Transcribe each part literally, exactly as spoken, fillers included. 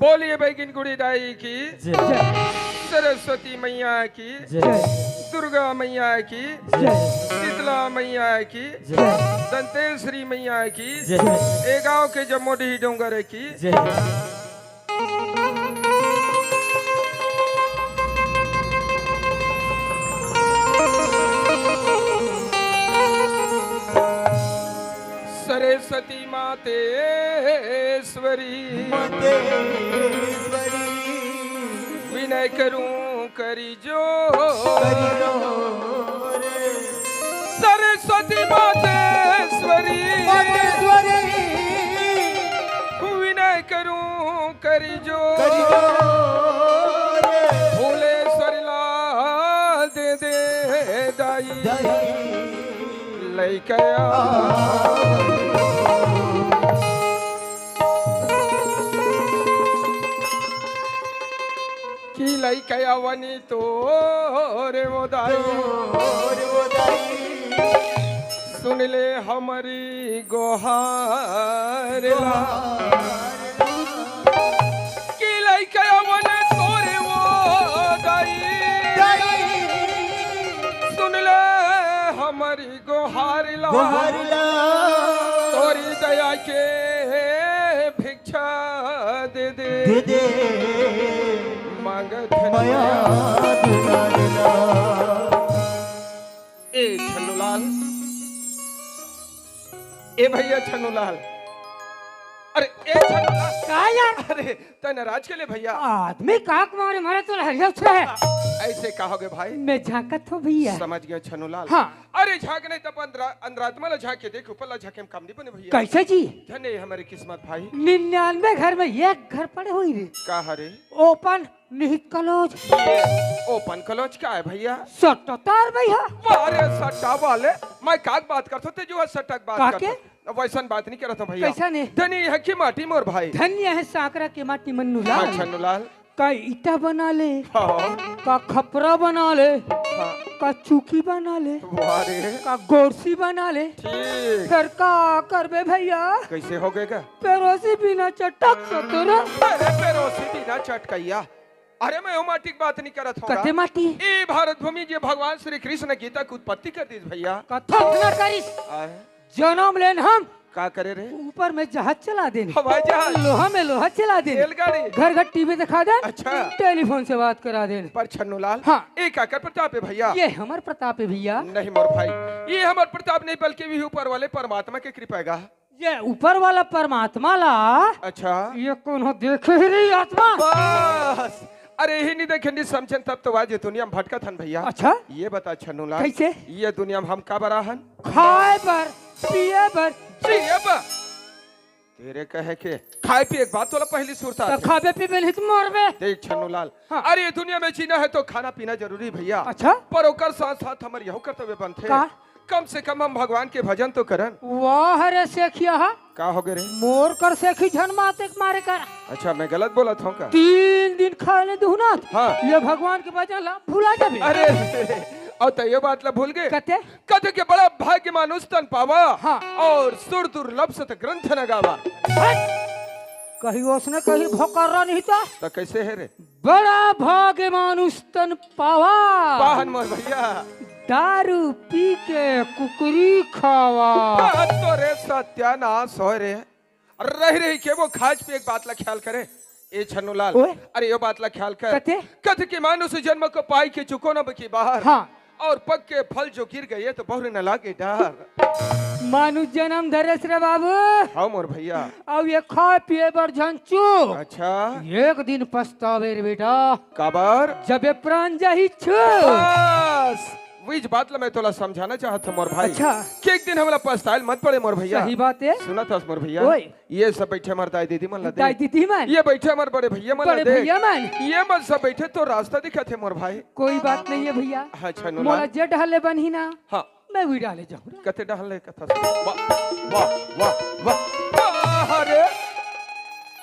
बोलिए बैगिन गुड़ी दाई की, जय। सरस्वती मैया की, जय। दुर्गा मैया की, जय। शीतला मैया की, जय। दंतेश्वरी मैया की, जय। ए गांव के जम्मो डीही डोंगर की, जय। सरस्वती मातेश्वरी। मातेश्वरी। विनय करूं करी जो। करी जो रे। सरस्वती मातेश्वरी। मातेश्वरी। विनय करूं करी जो। करी जो रे। फूलेश्वरी ला दे दे दाई। दाई। लइके आ। कि लइके आवनी तोरे वो दाई। तोरे वो दाई। सुन ले हमरी गोहार ला। गोहार ला। कि लइके आवनी तोरे वो दाई। दाई। सुन ले हमरी गोहार ला। गोहार ला। तोरी दया के भिक्षा दे दे। दे दे। मांगत हन मया मया। दुलार ला। ए छन्नूलाल, ए भैया छन्नूलाल, अरे ए छन्नूलाल, का यार? अरे तै नाराज के ले भैया? आदमी काक मारे मारे तो लहरिया उछले है। ऐसे कहोगे भाई? मैं झांकत हूँ भैया। समझ गया छन्नूलाल। हाँ। अरे झांक नहीं तो अपन अंतरा-, अंतरात्मा ला झांक के देख, ऊपर ला झांके में काम नहीं बने भैया। कैसे जी? धन्य है हमारी किस्मत भाई। निन्यानवे घर में एक घर पड़े हुई रे। का हरे? Open निहित close। ये open close का है भैया? सट्टा तार भैया। अरे सट्टा वाले, मैं काक बात करत हों, ते जो है सट्टा के बात का करत के? हों। अब वैसन बात नहीं करत हों भैया। कैसा नहीं? धनी है की माटी मोर भाई। धन्य है सांकरा के माटी मन्नू लाल। हाँ, छन्नू लाल। का ईटा बना ले, हाँ। का खपरा बना ले, हाँ। का चुकी बना ले, वाह रे। का गोरसी बना ले। ठीक। फिर का करबे भैया? कैसे हो गए का? पेरोसी बिना चटक सतरा। अरे पेरोसी बिना चटकैया। अरे मैं वो माटी की बात नहीं करत हों। कते माटी? ए भारत भूमि जे भगवान श्री कृष्ण गीता की उत्पत्ति कर दीस भैया। कथक न करिस। आए। जनम लेन हम। का करे रे? ऊपर में जहाज चला देन। हवाई जहाज। लोहा में लोहा चला देन। रेलगाड़ी। घर घर टीवी दिखा देन। अच्छा। टेलीफोन से बात करा देन। पर छन्नू लाल, हाँ। ए काकर प्रताप है भैया? ये हमर प्रताप है भैया। नहीं मोर भाई, ये हमर प्रताप नहीं बल्कि भी ऊपर वाले परमात्मा के कृपा गा। ये ऊपर वाला परमात्मा ला। अच्छा। ये कोनो देखे ही नहीं आत्मा। बस। अरे यही नहीं देखे, नहीं समझन, तब तो आज ये दुनिया में भटकत हन भैया। अच्छा। ये बता छन्नू लाल, कैसे? ये दुनिया में हम काबर आहन? खाए बर, पिए बर, जिए बर। तेरे कहे के खाए पिए के बात तोला पहली सुरता तो है। खाबे पीबे नहीं तो मरबे। देख छन्नू लाल, हाँ। अरे ये दुनिया में जीना है तो खाना पीना जरूरी भैया। अच्छा। पर ओकर साथ साथ हमर यहू कर्तव्य बनथे। का? कम से कम हम भगवान के भजन तो करन। वाह रे सेखिया हा। का हो गए रे? मोर कर सेखी झन माते के मारे कर। अच्छा, मैं गलत बोलत हों का? तीन दिन खाए ले दुहनत। हाँ। ये भगवान के भजन ला भुला जाबे। अरे, और तो ये बात ला भूल गए। कते? कथे के बड़ा भाग्य मानुष तन पावा। हाँ। और सुर दुर्लभ सत ग्रंथ न गावा। हट! कहीं उसने कहीं भोकर नहीं था। तो कैसे है रे? बड़ा भाग्य मानुष तन पावा। पाहन मोर भैया। दारू पी के कुकरी खावा। हाँ, तो रे सत्यानाश होय रे। रही रही के वो खाज पे एक बात ला ख्याल करे। ए छन्नू लाल, ओए। अरे यो बात ला ख्याल कर। कते? कथे के मानुष जन्म को पाई के चुको न बकी बाहर। हाँ। और पग के फल जो गिर गए तो बहुरे न लागे डर। मानुष जन्म धरेस रे बाबू। हाँ मोर भैया। अब ये खाए पिए बर झन चूक। अच्छा। एक दिन पछतावे रे बेटा। काबर? जब ये प्राण जाही छू। बस, वही बात ला मैं तोला समझाना चाहत हूँ मोर भाई। अच्छा। कि एक दिन हमला पछताए ल मत पड़े मोर भैया। सही बात है। सुनत हस मोर भैया। ओए। ये सब बैठे हमारे दाई दीदी मन ला दे। दाई दीदी मन। ये बैठे हमारे बड़े भैया मन ला बड़े दे। भैया मन। ये मन सब बैठे तो रास्ता दिखत हे मोर भाई। कोई बात नहीं है भैया। हाँ, छन्नू मोला लाल। जे डहले बनही ना, हाँ। मैं वही डाले जाऊँ। कते डहले कथा से? वाह, वाह, वाह, वाह। वाह रे।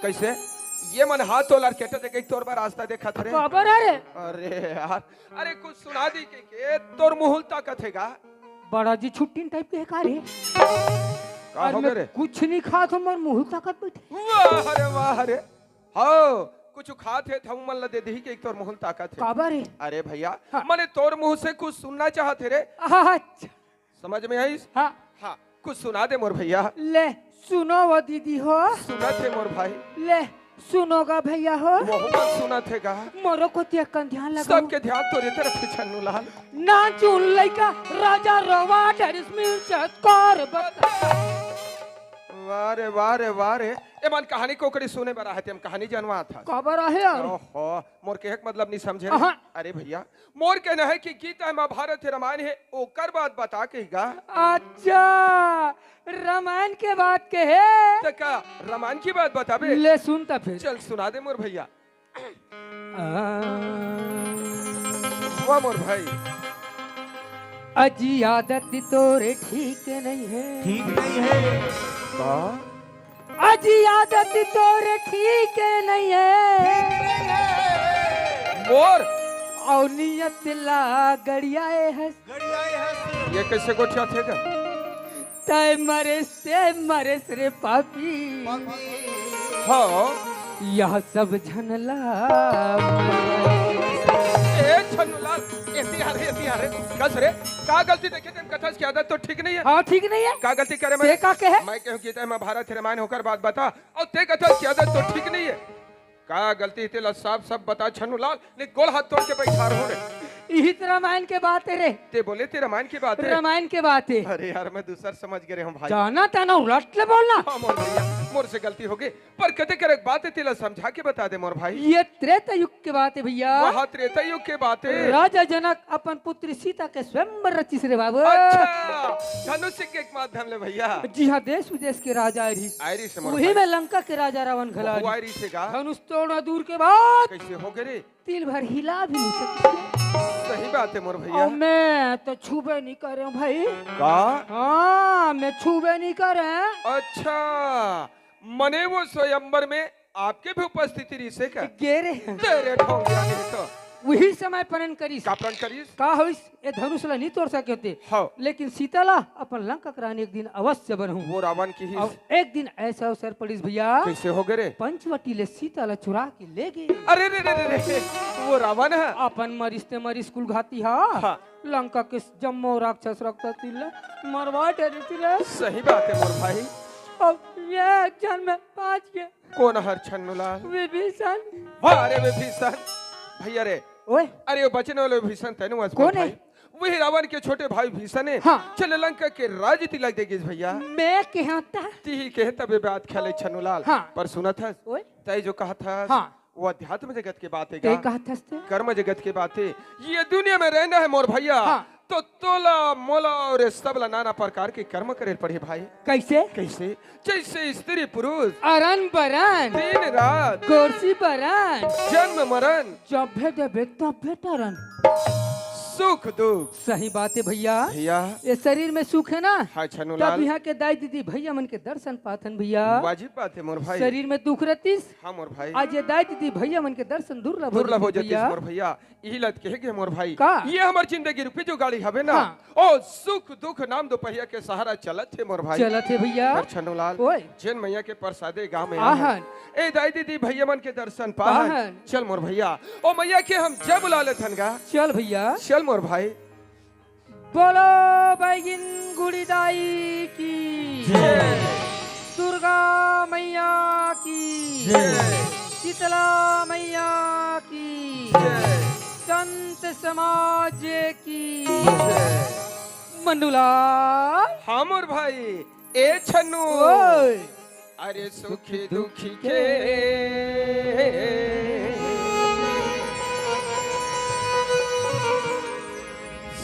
कैसे? ये मन हाथ तोलार केटा देखे तोर बर रास्ता देखत रे। काबर रे? अरे यार, अरे कुछ सुना दी के, के तोर मुहुल ताकत हे गा? बड़ा जी छुट्टी टाइप के हे का रे? का अरे हो मैं गे रे? कुछ नहीं खात हूँ, मोर मुहुल ताकत बैठे। वाह रे, वाह रे। ओ, कुछ खात हे, त हमन ला दे दिही के एक तोर मुंह ताकत हे। काबर हे? अरे भैया, हाँ। मने तोर मुंह से कुछ सुनना चाहत हे रे। अच्छा। समझ में आइस? हाँ। हाँ, कुछ सुना दे मोर भैया। ले, सुनो वो दीदी हो। सुनत हे मोर भाई। ले, सुनो गा भैया हो। वहू मन सुनत हे गा। मोरो कोति अक्कन ध्यान लगाओ। सबके ध्यान तोरे तरफ हे छन्नू लाल। नाचुन लइका राजा रवा डरिस मिल चतकार बता। वाह रे, वाह रे, वाह रे। ए मन कहानी कोकड़ी सुने बर आहे ते, हम कहानी जनवात हस। काबर आहे यार? ओहो, मोर कहे के मतलब नहीं समझे रे। अहाँ। अरे भैया, मोर कहना हे कि गीता हे, महाभारत हे, रामायण हे, ओकर बात बता कही गा। अच्छा, रामायण के बात कहे। त का रामायण की बात बताबे? ले सुन त फिर। चल सुना दे मोर भैया। आ। वाह मोर भाई। अजी आदत तोरे ठीक नहीं हे। ठीक नहीं हे। का? अजी आदत तोरे ठीक नहीं हे। ठीक नहीं हे। मोर। अउ नियत ला गड़ियाए हस। गड़ियाए हस। ये कैसे गोठियाथे गा? तय मरेस ते मरेस रे पापी। पापी। हाँ। यह सब झन ला। ए छन्नू लाल, एती आ रे, एती आ रे। कस रे, का गलती देखे तें कथस कि आदत तो ठीक नहीं हे? हाँ, ठीक नहीं हे। का गलती करे मैं? ते का कहे? मैं कहूँ कि ते महाभारत रामायण ओकर बात बता, अउ ते कथस कि आदत तो ठीक नहीं हे। का गलती हे तेला साफ साफ बता छन्नू लाल, नहीं गोड़ हाथ तोड़ के बैठा रहूं रे। इही त रामायण के बात हे रे। ते बोले ते रामायण के बात हे। रामायण के बात हे। अरे यार, मैं दूसर समझ गे रहेंव भाई। जाना ताना उलट ले बोलना। हाँ मोर भैया, मोर से गलती हो गे, पर कते करे बात हे तेला समझा के बता दे मोर भाई। ये त्रेता युग के बात हे भैया। वह त्रेता युग के बात हे। राजा जनक अपन पुत्री सीता के स्वयंवर रचिस रे बाबू। अच्छा, धनुष के एक माध्यम ले भैया। जी हाँ, देश विदेश के राजा आए रहिस। आए रहिस मोर उही भाई। में लंका के राजा रावण घला आए रहिस। आए रहिस हे का? धनुष तोड़ना दूर के बात। कैसे हो गे रे? तिल भर हिला भी नहीं सकिस। सही बात हे मोर भैया। अउ मैं तो छूबे नहीं करेंव भाई। का? हाँ, मैं छूबे नहीं करेंव। अच्छा, मने वो स्वयंवर में आपके भी उपस्थिति रहिस हे का? गे रहेंव। तेरे ढोंगिया नहीं तो। उही समय प्रण करिस। का प्रण करिस? का होइस? ए धनुष ला नहीं तोड़ सके होते। हाँ। लेकिन सीता ला अपन लंका के रानी एक दिन अवश्य बनहूं। वो रावण किहिस। अउ एक दिन ऐसा अवसर पड़िस भैया। कैसे हो गे रे? पंचवटी ले सीता ला चुरा के ले गे। अरे रे रे रे रे, वो रावण हे। अपन मरिस ते मरिस कुल घाती हा। हाँ। लंका के जम्मो राक्षस रक्षस तिला मरवा डरिस रे। सही बात हे मोर भाई। अउ एक झन में बांच गे। कोन हर छन्नू लाल? विभीषण। वाह रे विभीषण। भैया रे। ओए। अरे वो बचने वाले विभीषण तेनू अस कोन हे? भाई। वही रावण के छोटे भाई भीषण हे। हाँ। चल लंका के राज तिलक दे गिस भैया। मैं कहता। तिही कहे तबे बात खेले छन्नू लाल। हाँ। पर सुनत हस? ओए। तय जो कहत हस। हाँ। वो अध्यात्म जगत के बात हे तय गा। कहत हस ते? कर्म जगत के बात हे। ये दुनिया में रहना हे मोर भैया। हाँ। तो तोला, मोला अउ ये सब ला नाना प्रकार के कर्म करे पड़ही भाई। कैसे? कैसे? जैसे स्त्री पुरुष। अरन बरन। दिन रात। गोरसी बरन। जन्म मरण। जब्बे देबे तब्बे टरन। सुख दुख। सही बात हे भैया। भैया। ये शरीर में सुख हे ना? हाँ छन्नू तब लाल। इहाँ के दाई दीदी भैया मन के दर्शन पाथन भैया। वाजिब बात हे मोर भाई। शरीर में दुख रहतिस। हाँ मोर भाई। आज ये दाई दीदी भैया मन के दर्शन दुर्लभ हो दुर्लभ हो जातिस भैया। मोर भैया। इही लत कहे गे मोर भाई। का? ये हमर जिंदगी रूपी जो गाड़ी हवे ना, हाँ। ओ सुख दुख नाम दुपहिया के सहारा चलत हे मोर भाई। चलत हे भैया। पर छन्नू लाल, ओए। जेन मैया के प्रसादे गाँव में आहन। आहन। ए दाई दीदी भैया मन के दर्शन पाहन। पाहन। चल मोर भैया, ओ मैया के हम जय बुला लेथन गा। चल भैया। चल मोर भाई। बोलो बैगिन गुड़ी दाई की जय। दुर्गा मैया की जय। शीतला मैया की जय। संत समाज की जय। मन्नू लाल। हाँ मोर भाई, ए छन्नू। ओए। अरे सुखी दुखी के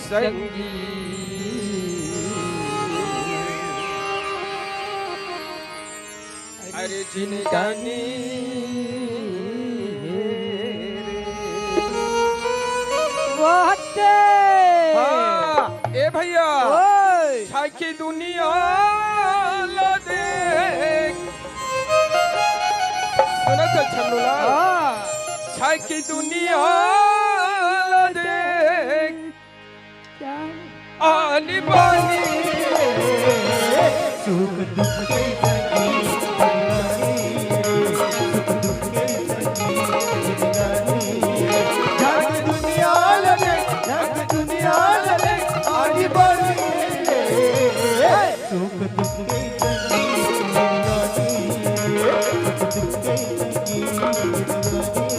संगी। अरे जिनगानी। वाह ते। हाँ, ए भैया। ओए। छाई की दुनिया ला देख। सुनत हस छन्नू लाल? हाँ। छाई की दुनिया ला देख। क्या? आनी बानी। सुख दुख के संगी, सुख दुख के सुख दुख के संगी जिंदगानी, सुख दुख के संगी जिंदगानी।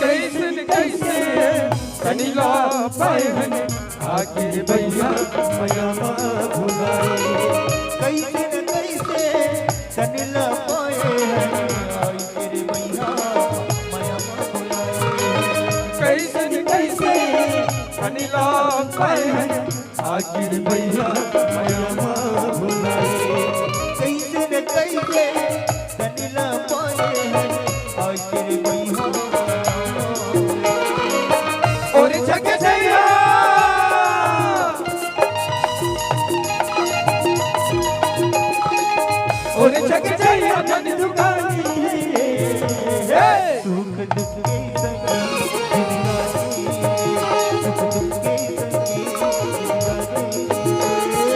कइसे न कइसे तनी ला पाए हन, आखिर भैया मया मा भुलाए। कइसे न कइसे तनी ला पाए हन, आखिर भैया मया मा भुलाए। कइसे न कइसे तनी ला पाए हन, आखिर भैया मया मा भुलाए। कइसे न कइसे तनी ला पाए हन, आखिर भैया। और छक जइया, और छक जइया धन दुकानी। हे! सुख दुख के संगी जिंदगानी, सुख दुख के संगी जिंदगानी।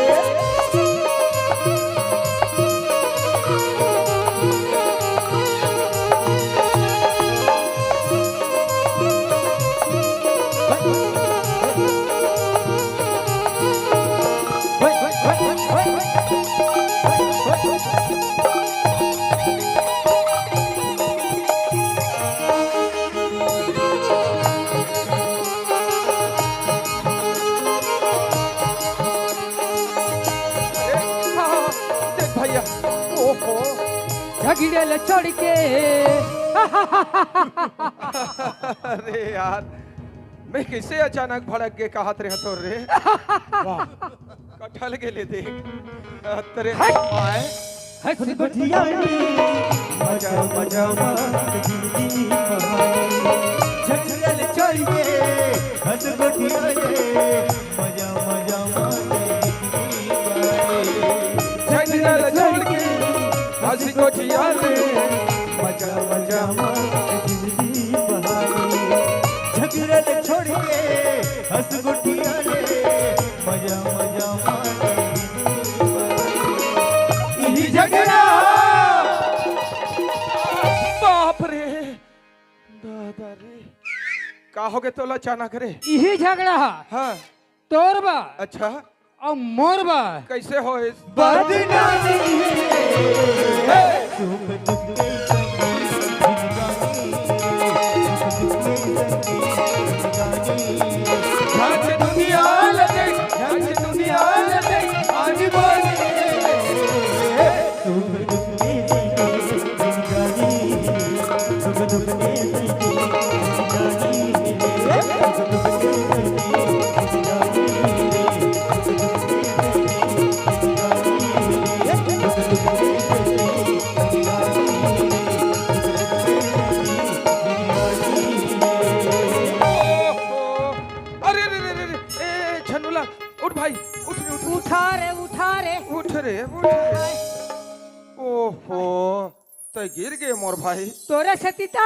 देख भैया, ओहो, झगड़े ल छोड़ के। अरे यार, मैं कइसे अचानक भड़क गे कहत रहे तो रे। वाह। कटहल के ले देख। तेरे हट। आए। हंस गोठियाली, मजा मजा मा जिंदगी कहानी। झगड़ल छोड़ के, हंस गोठियाली, मजा मजा मा जिंदगी कहानी। झगड़ल छोड़ के, हंस गोठियाली, मजा मजा मा जिंदगी कहानी। झगड़ल छोड़ के, हंस गोठियाली, मजा मजा मा इही झगड़ा। बाप रे, दादा रे, का होगे तोला अचानक रे? इही झगड़ा हा। हाँ। तोर बा। अच्छा। अउ मोर बा। कइसे होइस? बदनामी। हे! सुख दुख के संगी जिंदगानी, सुख दुख के संगी जिंदगानी। झांक दुनिया ल देख, झांक दुनिया ल देख, आनी बानी। सुख दुख के संगी जिंदगानी, सुख दुख के संगी जिंदगानी। सुख दुख के संगी जिंदगानी। ओहो! अरे, अरे, अरे, अरे, अरे, ए, छन्नूलाल, उठ भाई, उठ रे, उठ, उठ। उठा रे, उठा रे। उठ रे, उठ रे। ओहो, तैं गिर गे मोर भाई। तोरे सेती ता।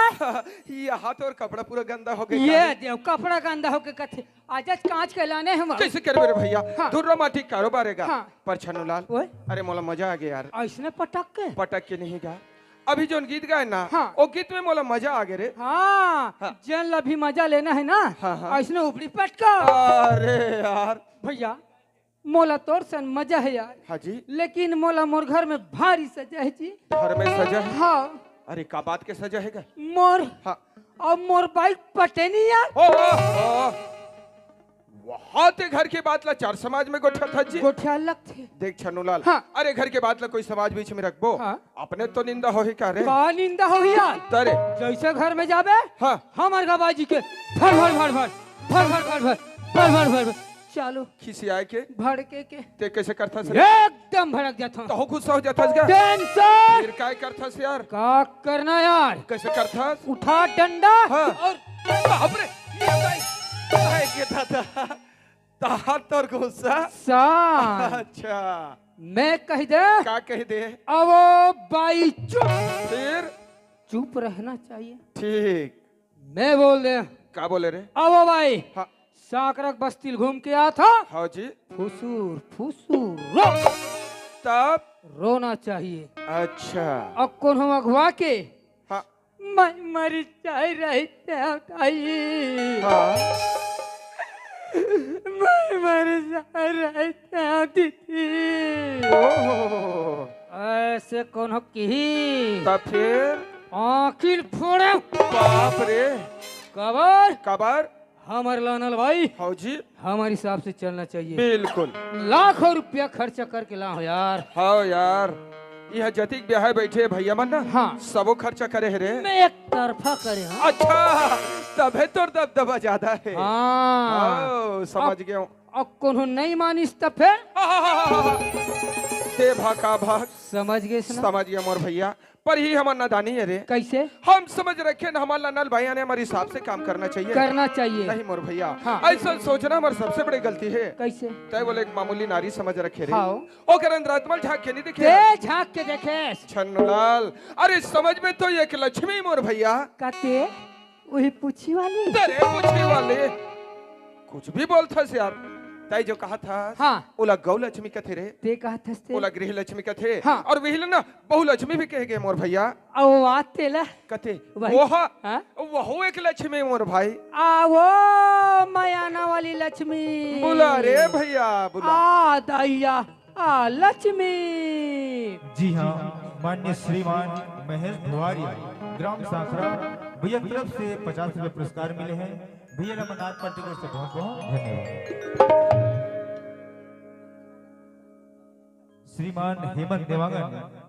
ये हाथ अउ कपड़ा पूरा गंदा होगे ये का रे? देव, कपड़ा गंदा होगे कथे। आज आज कांच के लाने हम। कइसे करबे रे भैया? हाँ। धुर्रा माटी कारोबार हे गा। हाँ। पर छन्नूलाल, ओए? अरे मोला मजा आगे यार। अइसने पटक के? पटक के नहीं गा। अभी जोन गीत गाए ना, हाँ। ओ गीत में मोला मजा आगे रे। हाँ, हाँ। जेन ला भी मजा लेना हे ना, हाँ, हाँ। अइसने उपड़ी पटका। अरे यार। भैया, मोला तोर सन मजा हे यार। हाँ जी। लेकिन मोला मोर घर में भारी सजा हे जी। घर में सजा हे? हाँ। अरे का बात के सजा हे गा? मोर हाँ। अउ मोर बाइक पटे नहीं यार। ओ, ओ, ओ। वहाँ ते घर के बात ला चार समाज में गोठियाथस जी। गोठियाय लगथे। देख छन्नूलाल, हाँ। अरे घर के बात ला कोई समाज बीच में रखबो, हाँ। अपने तो निंदा होही का रे? का निंदा होही यार? तरे। जइसे घर में जाबे, हाँ। हमर गवाजी के भर भर भर भर, भर भर भर भर, भर भर भर भर। चालू। खिसियाए के? भड़के के। ते कइसे करथस रे? एकदम भड़क जाथंव। तहूँ गुस्सा हो जाथस गा? Tension। फिर काय करथस यार? का करना यार? कइसे करथस? उठा डंडा हाँ। अउ बाप रे, ये भाई, भाई के दादा, तहार तोर गुस्सा? सा। अच्छा। मैं कह दे। का कह दे? अवो बाई चुप। फिर? चुप रहना चाहिए। ठीक। मैं बोल दे। का बोले रे? अवो बाई। हाँ। साकरक बस्ती घूम के आत हँव। हाँ जी। फुसुर, फुसुर, रो। तब? रोना चाहिए। अच्छा। अउ कोनो अगुवा के हाँ। मैं मर जाय रहितेंव दाई। हाँ। मैं मर जाय रहितेंव दीदी। ओहो। अइसे कोनो किही। त फिर? आँखी ल फोड़ेंव। बाप रे। काबर? काबर? हमर लानल बाई। हव जी। हमर हिसाब से चलना चाहिए। बिल्कुल। लाखों रुपया खर्चा करके लाहूँ यार। हव यार, इहाँ जतिक बिहाय बइठे भइया मन ना, हाँ। सबो खर्चा करे हे रे। मैं एक तरफा करे हँव। अच्छा, तभे तोर दबदबा जादा हे। हाँ। हव, समझ गेंव। अउ कोनो नइ मानिस त फेर? दे भका भक। समझ गेस ना? समझ गेंव मोर भइया। पर इही हमर नादानी हे रे। कइसे? हम समझ रखेन हमर लानल बाई आने हमर हिसाब से काम करना चाहिए। करना चाहिए। नहीं मोर भइया, हाँ। अइसन सोचना हमर सबसे बड़े गलती हे। कइसे? तैं ओला एक मामूली नारी समझ रखे रे। हाँ। ओकर अंतरात्मा ल झाँक के नइ देखे। तैं झाँक के देखेस। छन्नूलाल, अरे समझ में तो एक लक्ष्मी मोर भइया। का तैं? उही पूछी वाली? अरे पूछी वाली। कुछ भी बोलथस यार। तैं जो कहत हस, हाँ। ओला गौ लक्ष्मी कथे रे। तैं कहत हस तैं? ओला गृह लक्ष्मी कथे। हाँ। अउ उही ल ना बहु लक्ष्मी भी कहे गे मोर भइया। अउ ओ आथे तेला? कथे? वही। ओहा। हाँ? वहू एक लक्ष्मी मोर भाई। आ वो मयाना वाली लक्ष्मी। बुला रे भइया, बुला। आ दइया, आ लक्ष्मी। जी हाँ, माननीय श्रीमान महेश धुआरिया, ग्राम सांखरा, भइया की तरफ से पचास रुपये पुरस्कार मिले हैं। भइया ल हमर नाच पार्टी की ओर से बहुत बहुत धन्यवाद। श्रीमान हेमंत देवांगन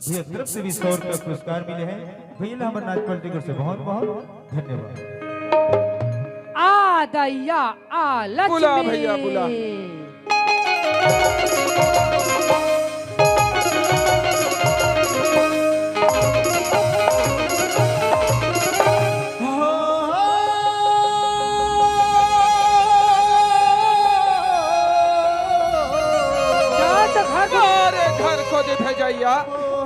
भइया की तरफ से भी सौ रुपये पुरस्कार मिले हैं। भइया ल हमर नाच पार्टी की ओर से बहुत बहुत धन्यवाद। आ दइया, आ लक्ष्मी। बुला भइया, बुला। जा त घर को। अरे घर को दे भेजइया।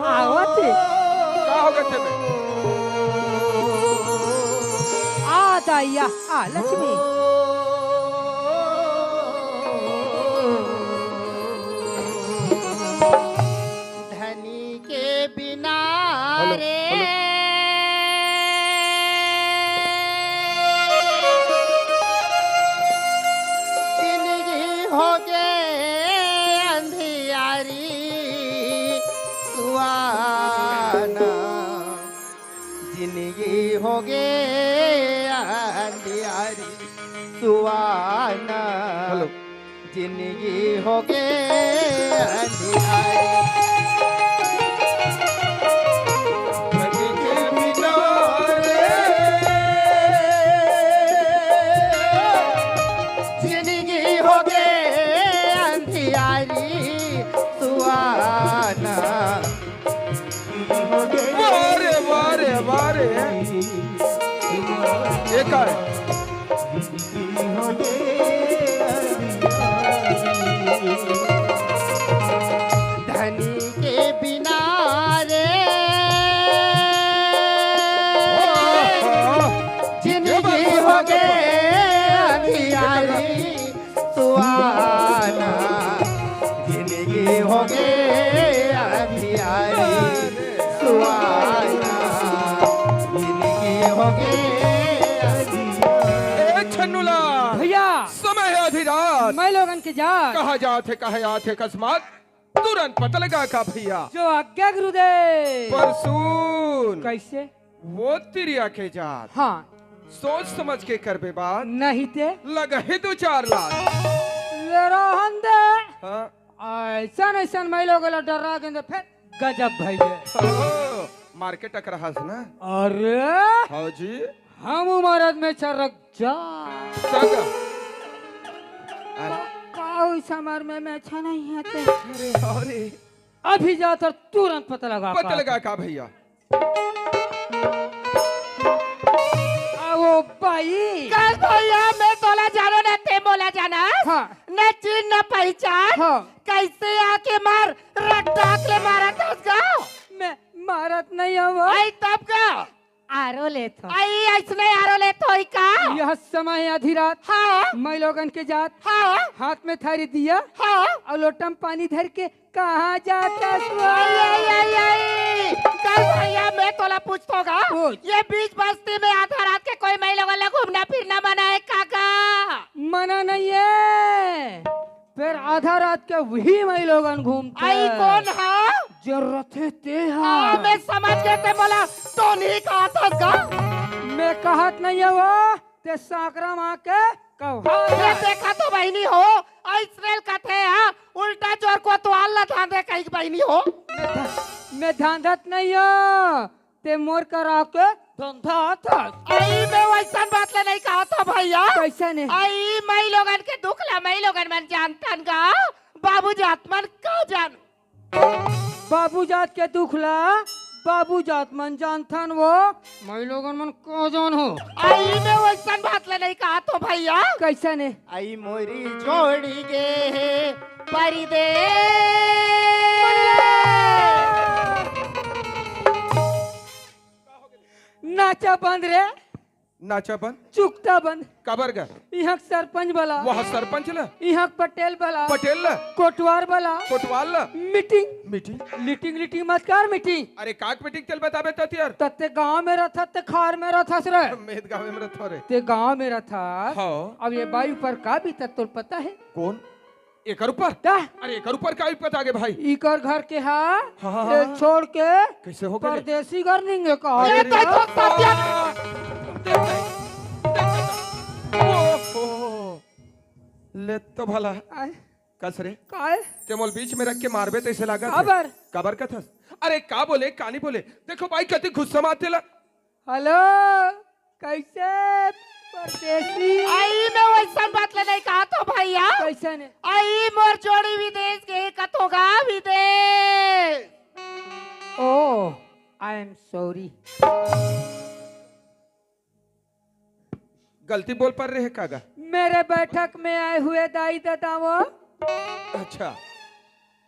आवत हे। का हो गे तेमे? आ दइया, आ लक्ष्मी। धनी के बिना हेलो, रे हेलो। जिनगी होगे अंधियारी सुहाना। जिनगी होगे अंधियारी सुहाना। हेलो। जिनगी होगे अंधियारी। जिनगी होगे अंधियारी सुहाना। वाह रे, वाह रे, वाह रे। ये का है? धनी के बिना रे जिनगी होगे अंधियारी सुहाना, जिनगी होगे अंधियारी सुहाना, जिनगी होगे अंधियारी। ए छन्नूलाल। भइया। समय हे आधी रात। मैं लोगन के जात। कहाँ जात हे, कहाँ आत हे अकस्मात? तुरंत पता लगा का भइया? जो आज्ञा गुरुदेव। पर सुन। कइसे? वो तिरिया के जात। हाँ। सोच समझ के करबे बात। नहीं ते? लगही दू चार लात। ले रहन दे। हाँ। अइसन अइसन मैं लोग ला डरा गेंदे फेर गजब भइगे। ओहो, मार के टकराहस ना? अरे। हाँ जी। हमू मरद में छरक जा। सगा। अरे। का, का होइस हमर में, में अच्छा नहीं है ते। अरे, अरे। अभी जा त तुरंत पता लगा पता का। लगा का भइया? आ वो बाई। कस भइया, मैं तोला जानों ना ते मोला जानस? हाँ। ना चिन्ह पहचान? हाँ। कैसे आके मार रट्टाक ले मारत हस गा? मैं मारत नहीं हूँ वो। आई तब का? आरो लेत हो। आई ऐसने आरो लेत होई का? यह समय आधी रात। हाँ। मैं लोगन के जात। हाँ। हाथ में थारी दिया। हाँ। और लोटम पानी धर के कहाँ जात हस वो? आई, आई, आई, आई। कल भैया मैं तोला पूछतो गा। पूछ। ये बीच बस्ती में आधा रात के कोई मैं लोगन ला घूमना फिरना मना है का गा? मना नहीं है। फिर आधा रात के वही मैं लोगन घूमते। आई कौन हा? जो रथे ते हा। हाँ, मैं समझ गए ते मोला टोनी कहत हस गा। मैं कहत नहीं है वो, ते सांकरा माँ के कहा। ये देखा तो बहिनी हो, इसराइल कथे हा, उल्टा जोर कोतवाल ला धांधे कही बहिनी हो। मैं धा-, मैं धांधत नहीं हो, ते मोर करा के धंधा था। आई मैं वैसन बात ले नहीं कहा था भैया। कैसे ने? आई मैं लोगन के दुख ला मैं लोगन मन जानतन गा, बाबू जात मन का जान। बाबू जात के दुख ला बाबू जात मन जानथन वो, मैं लोगन मन का जान हो। आई मैं वैसन बात ले नहीं कहा तो भैया। कैसे ने? आई मोरी जोड़ी गे हे परदेस। नाचा बंद रे। नाचा बंद? चुकता बंद। काबर गा? इहाँ के सरपंच वाला। वहाँ सरपंच ला? इहाँ के पटेल वाला। पटेल ला? कोटवार वाला। कोटवार ला? मीटिंग। मीटिंग? लीटिंग, लीटिंग मत कर मीटिंग। अरे काक मीटिंग तेल बताबे तो यार। तत्ते गांव में रहत, ते खार में रहत हस रे। मैं तो गांव में रहत हूँ रे। ते गांव में रहत हस। हाँ। अब ये बाई ऊपर का बीतत तोर पता है? कौन? एकर ऊपर? का? अरे एकर ऊपर का विपत आगे भाई? इकर घर के हा, हाँ, हाँ, ये हाँ। छोड़ के कैसे हो गए? परदेसी घर निंगे का। अरे ये तो रे। तो सत्या। देख, देख, देख, देख। ओहो। ले तो भला। आय। कस रे? काय? ते मोल बीच में रख के मारबे तैसे लागत है। काबर? काबर कथस? अरे का बोले, का नहीं बोले? देखो भाई कति गुस्सा मार तेला। हेलो, कैसे परदेसी? आई मैं वैसन बात ले नहीं कहा तो भैया। कैसे ने? आई मोर जोड़ी विदेश गे कतो गा विदेश। Oh, I am sorry। गलती बोल पर रहे कागा? मेरे बैठक में आए हुए दाई ददा वो। अच्छा।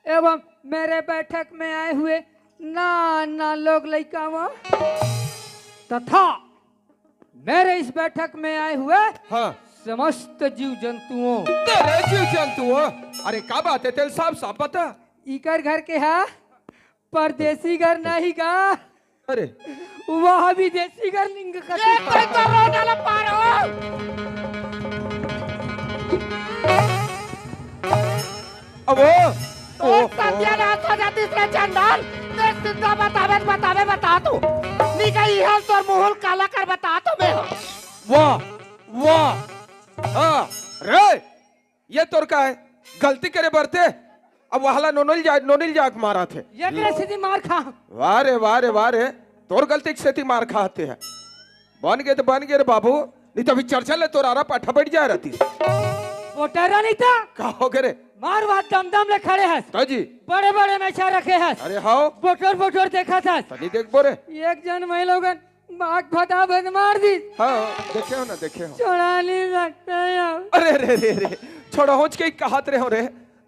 एवं मेरे बैठक में आए हुए ना ना लोग लइका वो तथा मेरे इस बैठक में आए हुए हाँ। समस्त जीव जंतुओं। तेरे जीव जंतुओं? अरे का बात है तेल साहब, साफ बता। इकर घर के हा परदेसी घर नहीं का। अरे। वह विदेशी घर निंग का। ये कोई तो रोड वाला पार हो। अब वो तो ओ, ओ। सत्यानाश हो जाती इसने चंडाल। देख सीधा बतावे, बतावे, बता तू। निकल इहल तोर मुहल काला कर बता तो मैं। वाह, वाह। हाँ, रे। ये तोर का है? गलती करे बरते, अब वहला नोनिल जा, नोनिल जाके मारा थे। ये तेरे सीधी मार खा। वाह रे, वाह रे, वाह रे। तोर गलती के सेती मार खाते हैं। बन गए तो बन गए रे बाबू, नहीं तो अभी चर्चा ले तोर आरा पाठा बैठ जाए रहती। वोटर नहीं था। का हो गए रे? मार बात दम दम ले खड़े हस। तो जी। बड़े बड़े मेछा रखे हस। अरे हाओ। वोटर वोटर देखा था। तनी देख बोरे। एक जन मैं लोगन बाघ फटाफट मार दी। हाँ, देखे हो ना, देखे हो। छोड़ा नहीं सकते यार। अरे रे रे रे, छोड़ा होच के कहत रहे हो रे,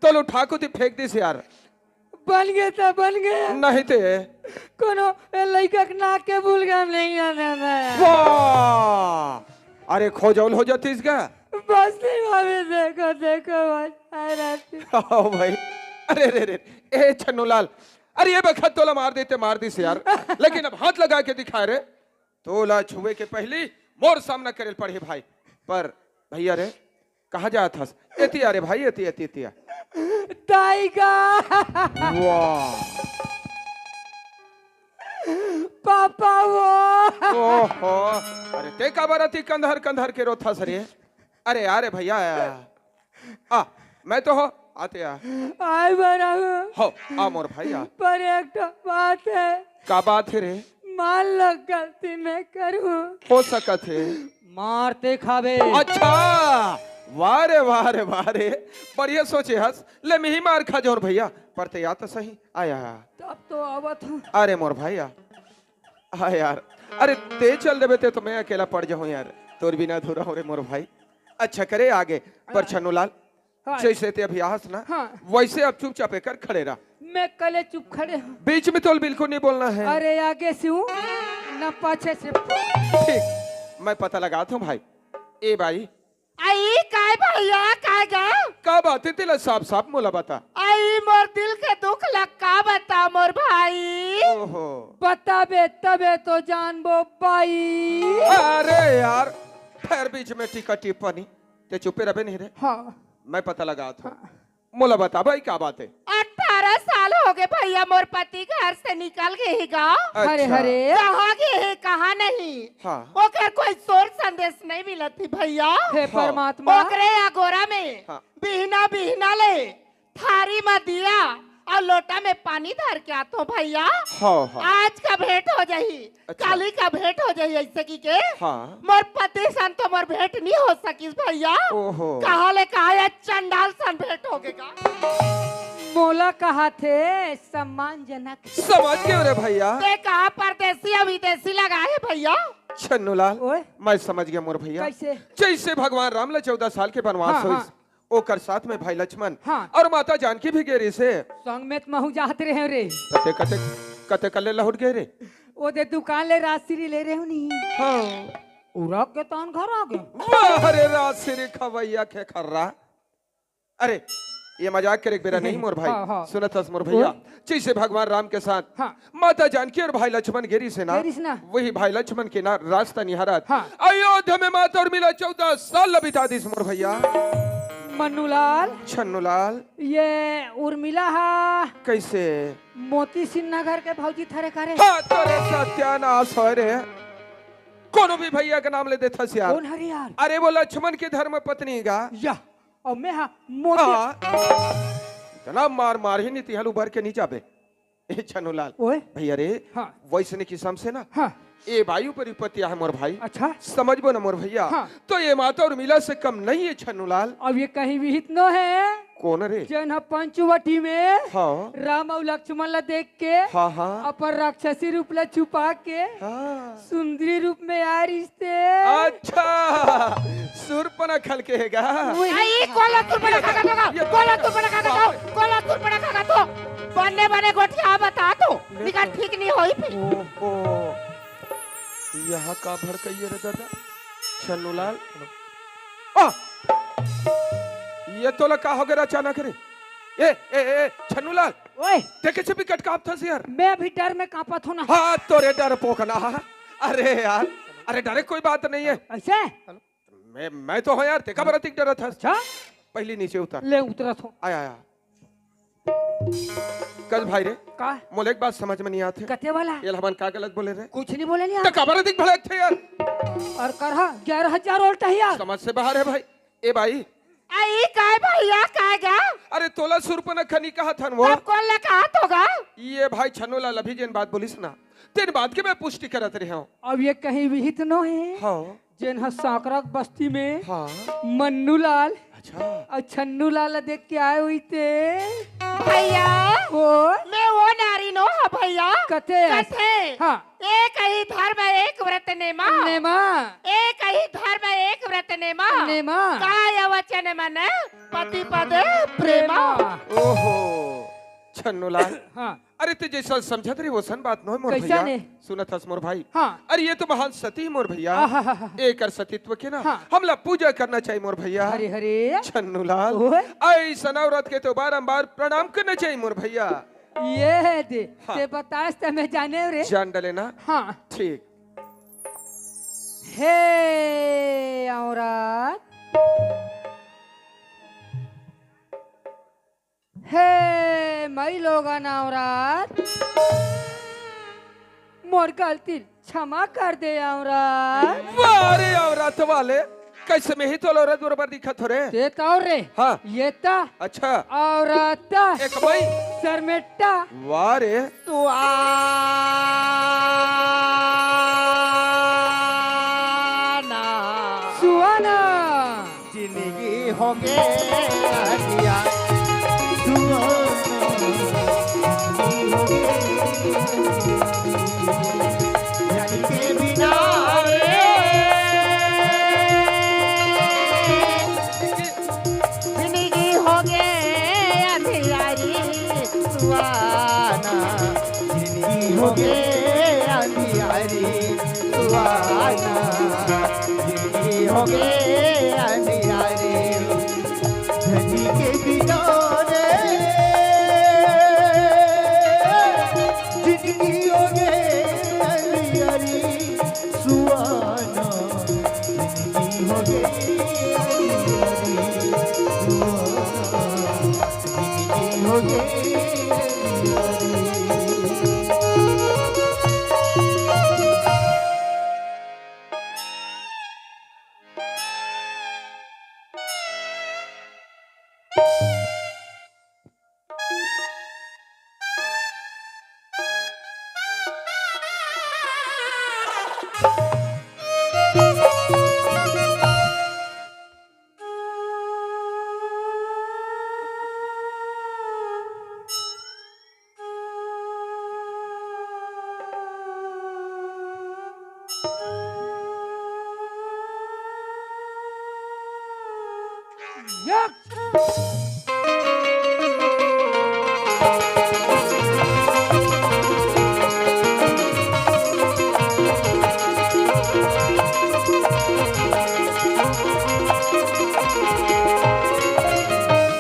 तो लो ठाकुर दी फेंक दिस यार। बन गए तो बन गए। नहीं ते। कोनो ए लइका के नाक के बुलगम नहीं आता था यार। वाह, अरे खोजौल हो जातीस का। बस नहीं भाभी, देखो, देखो, बस आ रहती। ओ भाई, अरे रे रे, ए छन्नूलाल, अरे ये बखत तोला मार देते, मार दिस यार, लेकिन अब हाथ लगा के दिखा रे। तोला छुए के पहली मोर सामना करे पड़े भाई। पर भैया रे, कहाँ जात हस? एती आ रे भाई, एती, एती, एती आ। दाई का। वाह। पापा वो। ओहो, अरे ते काबर अति कंधार कंधार के रोथस रे? अरे आ रे भैया, आ, मैं तो हो, आते आ। आय बरा हो। हो, आ मोर भाई आ। पर एक ठो बात है। का बात है रे? मान लो गलती मैं करूँ। हो सकत है। मारते खाबे। अच्छा, वाह रे, वाह रे, वाह रे, बढ़िया सोचे हस। ले मिही मार खा जोर भैया, पर ते या तो सही आया। तब तो आवत हूँ। अरे मोर भाई आ। हाँ यार, अरे ते चल देबे ते तो मैं अकेला पड़ जाऊँ यार, तोर बिना अधूरा हो रे मोर भाई। अच्छा करे आगे, पर छन्नूलाल, हाँ। जइसे ते अभी आहस ना, हाँ। वइसे अब चुपचाप एकर खड़े रह। मैं कले चुप खड़े हँव। बीच में तोल बिल्कुल नहीं बोलना हे। अरे आगे से हूँ, ना पाछे से। ठीक, मैं पता लगात हँव भाई। ए बाई। अई, काय भइया, काय गा? का बात हे, तेला साफ-साफ मोला बता। अई, मोर दिल के दुख ला का बता मोर भाई। ओहो। बताबे तबे तो जानबो बाई। अरे यार, फेर बीच में टीका टिप्पणी। ते चुपे रबे नहीं रे। हाँ। मैं पता लगात हँव। हाँ। मोला बता भाई, का बात हे? अठारह साल होगे भइया, मोर पति घर से निकल गे हे गा। अच्छा। अरे, अरे। कहाँ गे हे, कहाँ नहीं? हाँ। ओकर कोई सोर संदेश नहीं मिलत हे भइया। हे हाँ। परमात्मा। ओकरे अगोरा में हाँ। बिहना बिहना ले थारी म दिया अउ लोटा में पानी धर के आथँव भइया। हाँ, हाँ। आज का भेंट हो जाही। अच्छा। काली का भेंट हो जाही अइसे कहिके। हाँ। मोर पति सन तो मोर भेंट नहीं हो सकिस भइया। ओहो। कहाँ ले कहाँ ये चंडाल सन भेंट होगे गा। मोला कहाथे सम्मानजनक। समझ गेंव रे भइया। ते कहाँ परदेसी अउ विदेसी लगा हे भइया? छन्नूलाल, ओए। मैं समझ गेंव मोर भइया। कइसे? जइसे भगवान राम ला चौदह साल के बनवास हाँ, होइस, हाँ। ओकर साथ में भाई लक्ष्मण हाँ। अउ माता जानकी भी गे रहिसे। संग में त महूँ जात रहेंव रे। कते, कते, कते कले लहुट गे रे? ओ दे दुकान ले राजश्री ले रहेंव नी। हाँ। उरक के तहन घर आ गेंव। वाह रे राजश्री खवइया खेखर्रा। अरे, ये मजाक करे के बेरा नहीं मोर भाई। हाँ, हाँ। सुनत हस मोर भइया। बोल। जइसे भगवान राम के साथ हाँ। माता जानकी अउ भाई लक्ष्मण गे रहिसे ना, गे रहिसे ना। वही भाई लक्ष्मण के ना रास्ता निहारत हाँ। अयोध्या में माता उर्मिला चौदह साल ल बिता दिस मोर भइया। मन्नूलाल। छन्नूलाल। ये उर्मिला हा कइसे? मोती सिन्हा घर के भौजी थरे करे। हाँ, तोरे सत्यानाश होय रे। कोनो भी भइया के नाम ले देथस यार। कोन हरे यार? अरे वो लक्ष्मण के धर्म पत्नी गा। या, अउ मैं हा मोती। हाँ। इतना मार मारही नहीं, तिहाँ ले उबर के नहीं जाबे। ए छन्नूलाल। ओए। भइया रे, हाँ। वइसने किसम से ना, हाँ। ए बाई ऊपर विपत्ति आहे मोर भाई। अच्छा। समझबो ना मोर भइया। हाँ। तो ए माता उर्मिला से कम नहीं हे छन्नूलाल। अब ये कहीं विहित नो हे। कोन रे? जेन ह पंचवटी में हाँ। राम अउ लक्ष्मण ला देख के हाँ, हाँ। अपन राक्षसी रूप ला छुपा के हाँ। सुंदरी रूप में आ रिहिस ते। अच्छा, सूर्पनखा ल केहे गा। उही। आ, ई कोन ला सूर्पनखा कथस? ये कोन ला सूर्पनखा कथस? कोन ला सूर्पनखा कथस? बने बने गोठिया बता तो, निकर ठीक नहीं होही फिर। ओहो, यहाँ का भड़कइया रे दादा? छन्नूलाल। आ! ये तोला का होगे रे अचानक रे? ए, ए, ए, छन्नूलाल। ओए। ते कइसे बिकट कांपथस यार? मैं अभी डर में कांपत हँव ना। हाँ, तोरे डरपोक ना। अरे यार, अरे डरे कोई बात नहीं हे। अइसे? मैं, मैं तो हँव यार, ते काबर अतिक डरत हस? अच्छा। पहिली नीचे उतर। ले उतरत हँव। आया, आया। कस भाई रे, का? मोला एक बात समझ में नहीं आत हे। कते वाला? ये हमन का गलत बोले रे? कुछ नहीं बोले नहीं त आप। काबर अतिक भड़कथे यार? अउ करहा ग्यारह हजार उल्टा हे यार। समझ से बाहर हे भाई। ए भाई। आ, ई काय भइया, काय गा? अरे तोला सूर्पनखा नहीं कहत हन वो। तब कोन ला कहत होगा? ये भाई छन्नूलाल अभी जेन बात बोलिस ना, तेन बात के मैं पुष्टि करत रहेंव। अब ये कहीं विहित नो हे। हाँ। जेन ह सांकरा बस्ती में हाँ। मन्नूलाल अच्छा। अउ छन्नूलाल देख के आए होही ते। भइया, वो? मैं वो नारी नो हँव भइया। कथे? कथे? हाँ। एक ही धर्म एक व्रत नेमा। नेमा। एक ही धर्म एक व्रत नेमा। नेमा। काय वचन मन पति पद प्रेमा। प्रेमा। ओहो, छन्नूलाल। हाँ। अरे, ते जइसन समझत रहे, वइसन बात नोहे मोर कइसन भइया। हे? सुनत हस मोर भाई। हाँ। अरे, ये तो महान सती हे मोर भइया। आहाहाहा। एकर सतीत्व के ना, हाँ। हमला पूजा करना चाहिए मोर भइया। हरे, हरे। छन्नूलाल। ओए। अइसन औरत के तो बारंबार प्रणाम करना चाहिए मोर भइया। ये दे, हाँ। ते बतास त मैं जानेंव रे। जान डले ना? हाँ। ठीक। हे औरत। हे माईलोगन औरत, मोर गलती ल क्षमा कर दे औरत। वाह रे औरत वाले, कइसे मैं ही तोला औरत बरोबर दिखत हँव रे? ते त अउ रे। हाँ। ये त। अच्छा। औरत। एक बाई। सरमेट्टा। वाह रे। सुहाना। सुहाना। जिंदगी होगे अगिया। सुहाना। जल के बिना रे। जिंदगी पाना, जिंदगी हो गे अंधियारी, धनी के बिना रे, जिंदगी हो गे अंधियारी, सुहाना, जिंदगी हो गे अंधियारी, सुहाना, जिंदगी हो गे अंधियारी।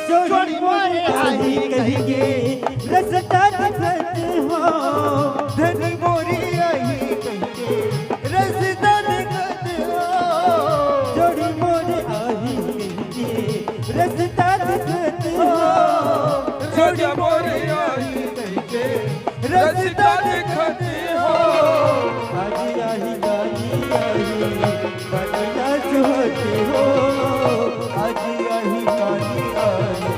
जोड़ी मोरे आही कहिके रस्ता देखत हो, धनी मोरे आही कहिके रस्ता देखत हो। जोड़ी मोरे आही कहिके रस्ता देखत हो, जोड़ी मोरे आही कहिके रस्ता देखत हो। आज आही गाली आही बटला जोहत हो, आज आही गाली आही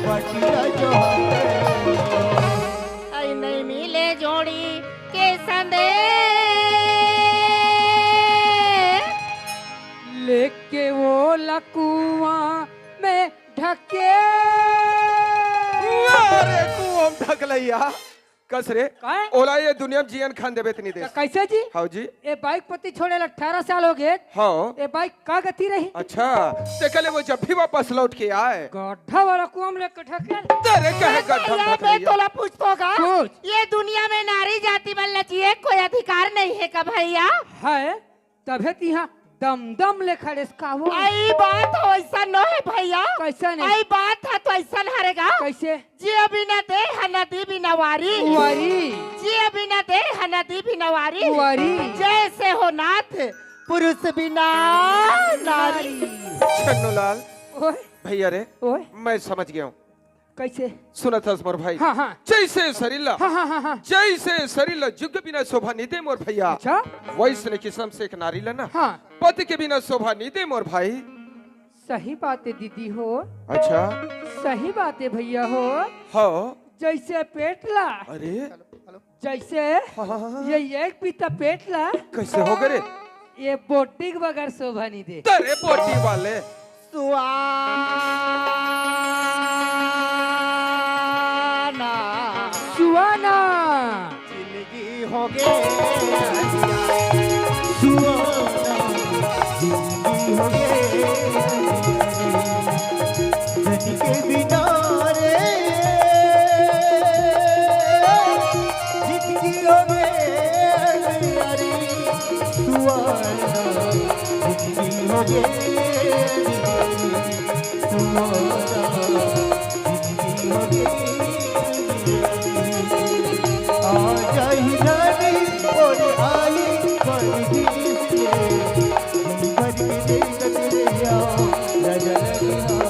बटला जोहत हो। आई नहीं मिले जोड़ी के संदेश। लेके वो लकुआ में ढके। अरे कुआं में ढकलैया। कस रे? काय? ओला ये दुनिया में जियन खान देबे त नहीं दे। त कैसे जी? हाव जी। ए बाइक पति छोड़े ला अठारह साल हो गए। हाव। ए बाइक का गति रही? अच्छा, ते कले वो जब भी वापस लौट के आए। गड्ढा वाला कुआं में लेके ढकेल। तेरे कहे गड्ढा में भैया, मैं ढकलैया। तोला पूछतो का? पूछ। ये दुनिया में नारी जाति मन ला जिए कोई अधिकार नहीं है का भैया? है, तभे तिहा दम दम ले खड़ेस का वो। आई बात वैसा न है भैया। कैसा नहीं? आई बात है तो ऐसा हरेगा। कैसे? जिए बिना देह नदी बिना वारी। वारी। जिए बिना देह नदी बिना वारी। वारी। जैसे हो नाथ पुरुष बिना नारी। छन्नूलाल। ओए। भैया रे, ओए। मैं समझ गया हूँ। कैसे? सुनत हस मोर भाई। हाँ, हाँ। जैसे शरीर ला, हाँ, हाँ, हाँ, हाँ। जैसे शरीर ला जुग बिना शोभा नहीं दे मोर भैया। अच्छा। वैसने किसम से एक नारी ला ना, हाँ। पति के बिना शोभा नहीं दे मोर भाई। सही बात है दीदी हो। अच्छा। सही बात है भैया हो। हाँ। जैसे पेट ला। अरे। जैसे हाँ, हाँ, हाँ, हाँ। ये एक पीता पेट ला। कैसे हो गए रे? ये बोटी के बगैर शोभा नहीं दे। तेरे बोटी वाले। सुहाना। सुहाना। जिंदगी हो गे। सुहाना। जिंदगी हो गे। धनी के बिना रे, जिंदगी हो गे अंधियारी, सुहाना, जिंदगी हो गे अंधियारी, सुहाना, जिंदगी हो गे अंधियारी। आ जाही रानी मोर आई परदेस ले, भर के देखत रहिया, राजा लगे